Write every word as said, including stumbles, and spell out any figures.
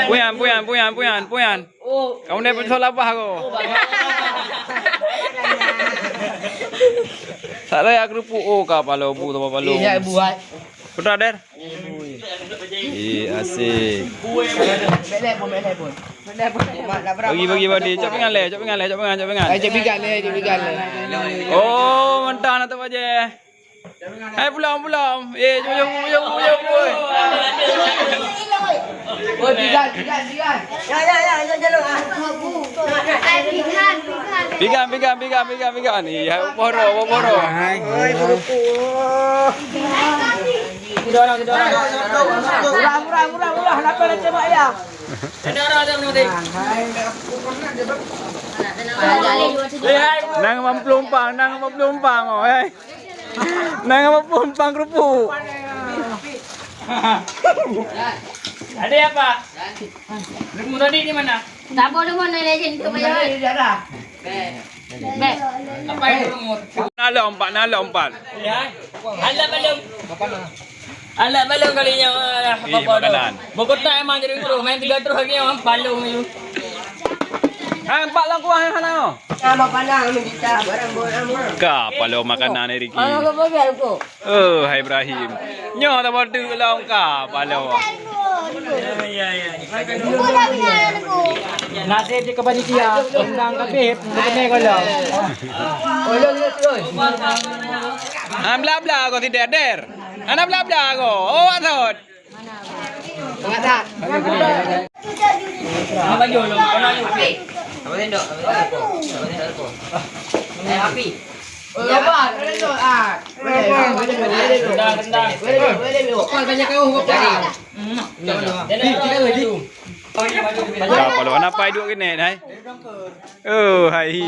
Puyan, puyan, puyan, puyan, puyan. Kamu ni betul apa aku? Tak layak kerupuk. Oh, kapalo bu, tambah palo. Iya, buat. Putra, Der? Eh, asik. Bagi, bagi, bagi. Cok pingan lé, cok pingan lé, cok pingan, cok pingan. Eh, cok pingan lé, cok pingan lé. Oh, mantap nak tu aja. Hai, pulang, pulang. Eh, jom, jom, jom, jom, jom. Oh, tiga, tiga, tiga. Ya, ya, ya, ya, jalur, ah. Pigang, pigang, pigang, pigang, pigang. Ni, ya, boro, boro. Hai. Oi, boro. Murah, murah, murah, murah. Lapar nak tembak ya. Nang mampu lumpang, nang mampu lumpang, oh, eh. Nang mampu lumpang kerupuk. Ada apa? Ilmu tadi di mana? Sabar dulu, nak lagi tu, Pak Jawad. Bek. Apa yang ilmu? Nalom, Pak, nalom, Pak. Ya. Alat balum. Alat balum kali nyoe, ah, eh, apa tu? Makanan. Bukota emang jadi terus, main tiga terus lagi, emang balum ni. Hai, empat lang kuah yang sana. Nama pandang, minta barang buat nama. Ka, palo makanan ni, Ricky. Anak kau bagi aku. Oh, hai Ibrahim. Nyoe tak patut lah engkau, palo. Nasi di kepada dia, rendang kabeh, bukan kalau. Ah, bla-bla kau tidak, Der. Anak bla-bla kau. Oh, Atot. Ka palo, anak pai duek keuneuk, hai. Oh, hai.